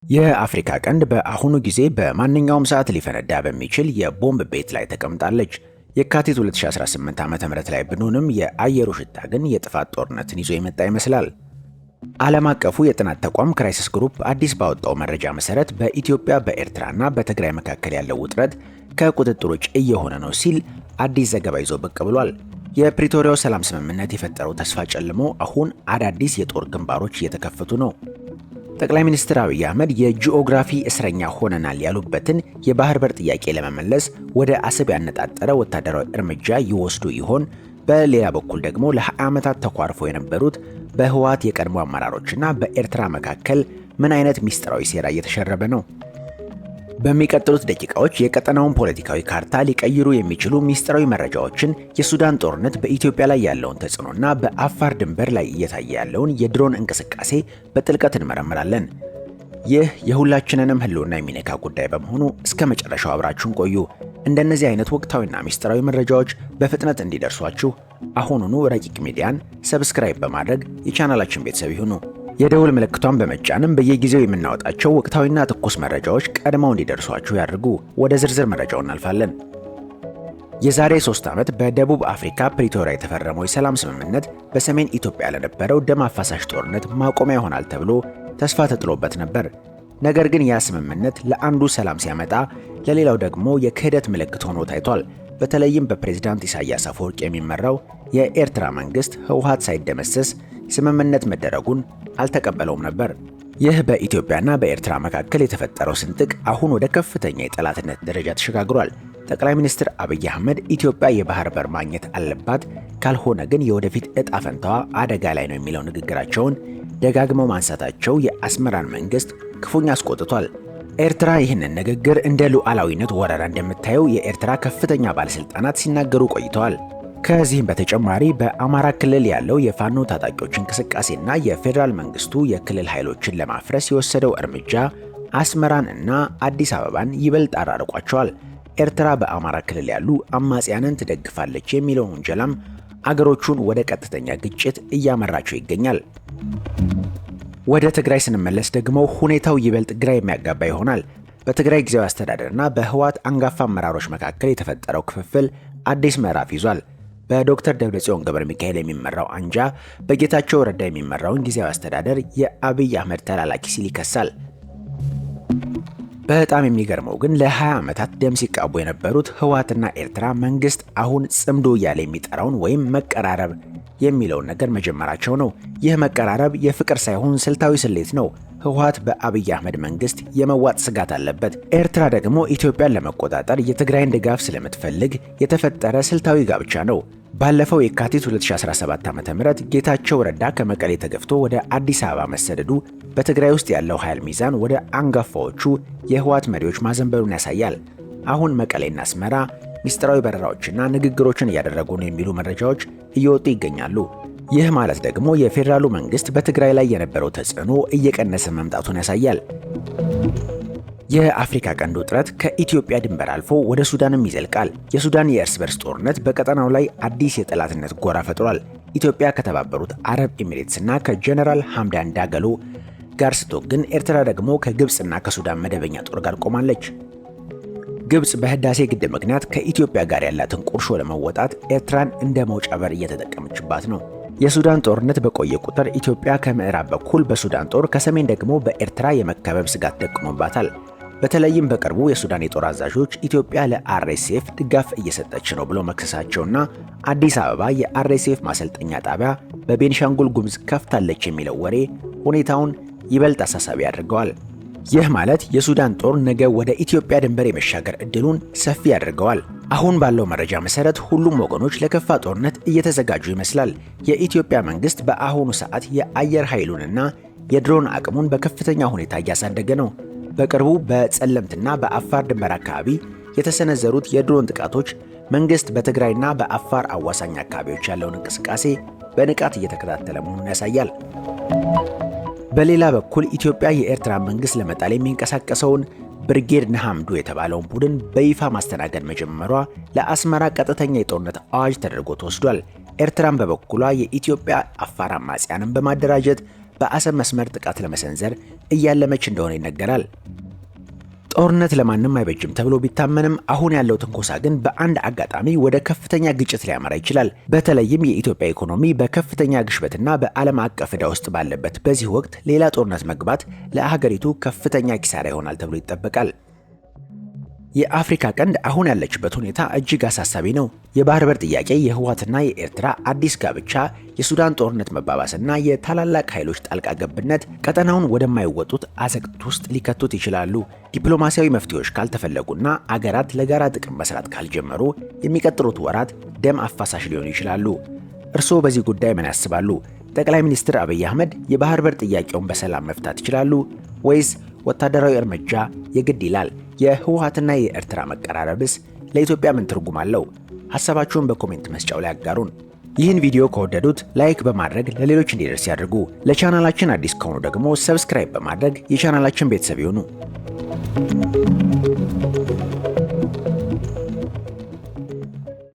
የአፍሪካ ቀንድ በአሁኑ ጊዜ በማንኛውም ሰዓት ሊፈነዳ በሚችል የቦምብ ቤት ላይ ተቀምጣለች። የካቲት 2018 ዓ.ም ላይ ብንሆንም የአየሩ ሽታ ግን የጥፋት ጦርነትን ይዞ የመጣ ይመስላል። ዓለም አቀፉ የጥናት ተቋም ክራይሲስ ግሩፕ አዲስ ባወጣው መረጃ መሰረት በኢትዮጵያ፣ በኤርትራና በትግራይ መካከል ያለው ውጥረት ከቁጥጥር ውጭ እየሆነ ነው ሲል አዲስ ዘገባ ይዞ ብቅ ብሏል። የፕሪቶሪያው ሰላም ስምምነት የፈጠረው ተስፋ ጨልሞ አሁን አዳዲስ የጦር ግንባሮች እየተከፈቱ ነው። ጠቅላይ ሚኒስትር አብይ አህመድ የጂኦግራፊ እስረኛ ሆነናል ያሉበትን የባህር በር ጥያቄ ለመመለስ ወደ አሰብ ያነጣጠረ ወታደራዊ እርምጃ ይወስዱ ይሆን? በሌላ በኩል ደግሞ ለ20 ዓመታት ተኳርፈው የነበሩት በህወሓት የቀድሞ አመራሮችና በኤርትራ መካከል ምን አይነት ሚስጥራዊ ሴራ እየተሸረበ ነው? በሚቀጥሉት ደቂቃዎች የቀጠናውን ፖለቲካዊ ካርታ ሊቀይሩ የሚችሉ ሚስጥራዊ መረጃዎችን፣ የሱዳን ጦርነት በኢትዮጵያ ላይ ያለውን ተጽዕኖና በአፋር ድንበር ላይ እየታየ ያለውን የድሮን እንቅስቃሴ በጥልቀት እንመረምራለን። ይህ የሁላችንንም ህልውና የሚነካ ጉዳይ በመሆኑ እስከ መጨረሻው አብራችሁን ቆዩ። እንደነዚህ አይነት ወቅታዊና ሚስጥራዊ መረጃዎች በፍጥነት እንዲደርሷችሁ አሁኑኑ ረቂቅ ሚዲያን subscribe በማድረግ የቻናላችን ቤተሰብ ይሁኑ። የደውል ምልክቷን በመጫንም በየጊዜው የምናወጣቸው ወቅታዊና ትኩስ መረጃዎች ቀድመው እንዲደርሷችሁ ያድርጉ። ወደ ዝርዝር መረጃው እናልፋለን። የዛሬ 3 ዓመት በደቡብ አፍሪካ ፕሪቶሪያ የተፈረመው የሰላም ስምምነት በሰሜን ኢትዮጵያ ለነበረው ደም አፋሳሽ ጦርነት ማቆሚያ ይሆናል ተብሎ ተስፋ ተጥሎበት ነበር። ነገር ግን ያ ስምምነት ለአንዱ ሰላም ሲያመጣ፣ ለሌላው ደግሞ የክህደት ምልክት ሆኖ ታይቷል። በተለይም በፕሬዝዳንት ኢሳያስ አፈወርቂ የሚመራው የኤርትራ መንግስት ህወሓት ሳይደመሰስ ስምምነት መደረጉን አልተቀበለውም ነበር። ይህ በኢትዮጵያና በኤርትራ መካከል የተፈጠረው ስንጥቅ አሁን ወደ ከፍተኛ የጠላትነት ደረጃ ተሸጋግሯል። ጠቅላይ ሚኒስትር አብይ አህመድ ኢትዮጵያ የባህር በር ማግኘት አለባት፣ ካልሆነ ግን የወደፊት እጣ ፈንታዋ አደጋ ላይ ነው የሚለው ንግግራቸውን ደጋግመው ማንሳታቸው የአስመራን መንግስት ክፉኛ አስቆጥቷል። ኤርትራ ይህንን ንግግር እንደ ሉዓላዊነት ወረራ እንደምታየው የኤርትራ ከፍተኛ ባለስልጣናት ሲናገሩ ቆይተዋል። ከዚህም በተጨማሪ በአማራ ክልል ያለው የፋኖ ታጣቂዎች እንቅስቃሴና የፌዴራል መንግስቱ የክልል ኃይሎችን ለማፍረስ የወሰደው እርምጃ አስመራን እና አዲስ አበባን ይበልጥ አራርቋቸዋል። ኤርትራ በአማራ ክልል ያሉ አማጽያንን ትደግፋለች የሚለውን ውንጀላም አገሮቹን ወደ ቀጥተኛ ግጭት እያመራቸው ይገኛል። ወደ ትግራይ ስንመለስ ደግሞ ሁኔታው ይበልጥ ግራ የሚያጋባ ይሆናል። በትግራይ ጊዜያዊ አስተዳደርና በህወሓት አንጋፋ አመራሮች መካከል የተፈጠረው ክፍፍል አዲስ ምዕራፍ ይዟል። በዶክተር ደብረጽዮን ገብረ ሚካኤል የሚመራው አንጃ በጌታቸው ረዳ የሚመራውን ጊዜያዊ አስተዳደር የአብይ አህመድ ተላላኪ ሲል ይከሳል። በጣም የሚገርመው ግን ለ20 ዓመታት ደም ሲቃቡ የነበሩት ህወሓትና ኤርትራ መንግስት አሁን ጽምዶ እያለ የሚጠራውን ወይም መቀራረብ የሚለውን ነገር መጀመራቸው ነው። ይህ መቀራረብ የፍቅር ሳይሆን ስልታዊ ስሌት ነው። ህወሓት በአብይ አህመድ መንግስት የመዋጥ ስጋት አለበት። ኤርትራ ደግሞ ኢትዮጵያን ለመቆጣጠር የትግራይን ድጋፍ ስለምትፈልግ የተፈጠረ ስልታዊ ጋብቻ ነው። ባለፈው የካቲት 2017 ዓ.ም ጌታቸው ረዳ ከመቀሌ ተገፍቶ ወደ አዲስ አበባ መሰደዱ በትግራይ ውስጥ ያለው ኃይል ሚዛን ወደ አንጋፋዎቹ የህወሓት መሪዎች ማዘንበሉን ያሳያል። አሁን መቀሌና አስመራ ሚስጥራዊ በረራዎችና ንግግሮችን እያደረጉ ነው የሚሉ መረጃዎች እየወጡ ይገኛሉ። ይህ ማለት ደግሞ የፌዴራሉ መንግስት በትግራይ ላይ የነበረው ተጽዕኖ እየቀነሰ መምጣቱን ያሳያል። የአፍሪካ ቀንድ ውጥረት ከኢትዮጵያ ድንበር አልፎ ወደ ሱዳንም ይዘልቃል። የሱዳን የእርስ በርስ ጦርነት በቀጠናው ላይ አዲስ የጠላትነት ጎራ ፈጥሯል። ኢትዮጵያ ከተባበሩት አረብ ኤሚሬትስና ከጀነራል ሐምዳን ዳገሎ ጋር ስትወግን፣ ኤርትራ ደግሞ ከግብፅና ከሱዳን መደበኛ ጦር ጋር ቆማለች። ግብፅ በህዳሴ ግድብ ምክንያት ከኢትዮጵያ ጋር ያላትን ቁርሾ ለመወጣት ኤርትራን እንደ መውጫ በር እየተጠቀመችባት ነው። የሱዳን ጦርነት በቆየ ቁጥር ኢትዮጵያ ከምዕራብ በኩል በሱዳን ጦር፣ ከሰሜን ደግሞ በኤርትራ የመከበብ ስጋት ደቅኖባታል። በተለይም በቅርቡ የሱዳን የጦር አዛዦች ኢትዮጵያ ለአርኤስኤፍ ድጋፍ እየሰጠች ነው ብሎ መክሰሳቸውና አዲስ አበባ የአርኤስኤፍ ማሰልጠኛ ጣቢያ በቤንሻንጉል ጉሙዝ ከፍታለች የሚለው ወሬ ሁኔታውን ይበልጥ አሳሳቢ አድርገዋል። ይህ ማለት የሱዳን ጦር ነገ ወደ ኢትዮጵያ ድንበር የመሻገር እድሉን ሰፊ ያደርገዋል። አሁን ባለው መረጃ መሰረት ሁሉም ወገኖች ለከፋ ጦርነት እየተዘጋጁ ይመስላል። የኢትዮጵያ መንግስት በአሁኑ ሰዓት የአየር ኃይሉንና የድሮን አቅሙን በከፍተኛ ሁኔታ እያሳደገ ነው። በቅርቡ በጸለምትና በአፋር ድንበር አካባቢ የተሰነዘሩት የድሮን ጥቃቶች መንግስት በትግራይና በአፋር አዋሳኝ አካባቢዎች ያለውን እንቅስቃሴ በንቃት እየተከታተለ መሆኑን ያሳያል። በሌላ በኩል ኢትዮጵያ የኤርትራ መንግስት ለመጣል የሚንቀሳቀሰውን ብርጌድ ንሓመዱ የተባለውን ቡድን በይፋ ማስተናገድ መጀመሯ ለአስመራ ቀጥተኛ የጦርነት አዋጅ ተደርጎ ተወስዷል። ኤርትራን በበኩሏ የኢትዮጵያ አፋር አማጽያንን በማደራጀት በአሰብ መስመር ጥቃት ለመሰንዘር እያለመች እንደሆነ ይነገራል። ጦርነት ለማንም አይበጅም ተብሎ ቢታመንም አሁን ያለው ትንኮሳ ግን በአንድ አጋጣሚ ወደ ከፍተኛ ግጭት ሊያመራ ይችላል። በተለይም የኢትዮጵያ ኢኮኖሚ በከፍተኛ ግሽበትና በዓለም አቀፍ ዕዳ ውስጥ ባለበት በዚህ ወቅት ሌላ ጦርነት መግባት ለሀገሪቱ ከፍተኛ ኪሳራ ይሆናል ተብሎ ይጠበቃል። የአፍሪካ ቀንድ አሁን ያለችበት ሁኔታ እጅግ አሳሳቢ ነው። የባህር በር ጥያቄ፣ የህወሓትና የኤርትራ አዲስ ጋብቻ፣ የሱዳን ጦርነት መባባስና የታላላቅ ኃይሎች ጣልቃ ገብነት ቀጠናውን ወደማይወጡት አዘቅት ውስጥ ሊከቱት ይችላሉ። ዲፕሎማሲያዊ መፍትሄዎች ካልተፈለጉና አገራት ለጋራ ጥቅም መስራት ካልጀመሩ የሚቀጥሉት ወራት ደም አፋሳሽ ሊሆኑ ይችላሉ። እርስዎ በዚህ ጉዳይ ምን ያስባሉ? ጠቅላይ ሚኒስትር አብይ አህመድ የባህር በር ጥያቄውን በሰላም መፍታት ይችላሉ ወይስ ወታደራዊ እርምጃ የግድ ይላል? የህወሓትና የኤርትራ መቀራረብስ ለኢትዮጵያ ምን ትርጉም አለው? ሐሳባችሁን በ comment መስጫው ላይ አጋሩን። ይህን ቪዲዮ ከወደዱት like በማድረግ ለሌሎች እንዲደርስ ያድርጉ። ለቻናላችን አዲስ ከሆኑ ደግሞ subscribe በማድረግ የቻናላችን ቤተሰብ ይሁኑ።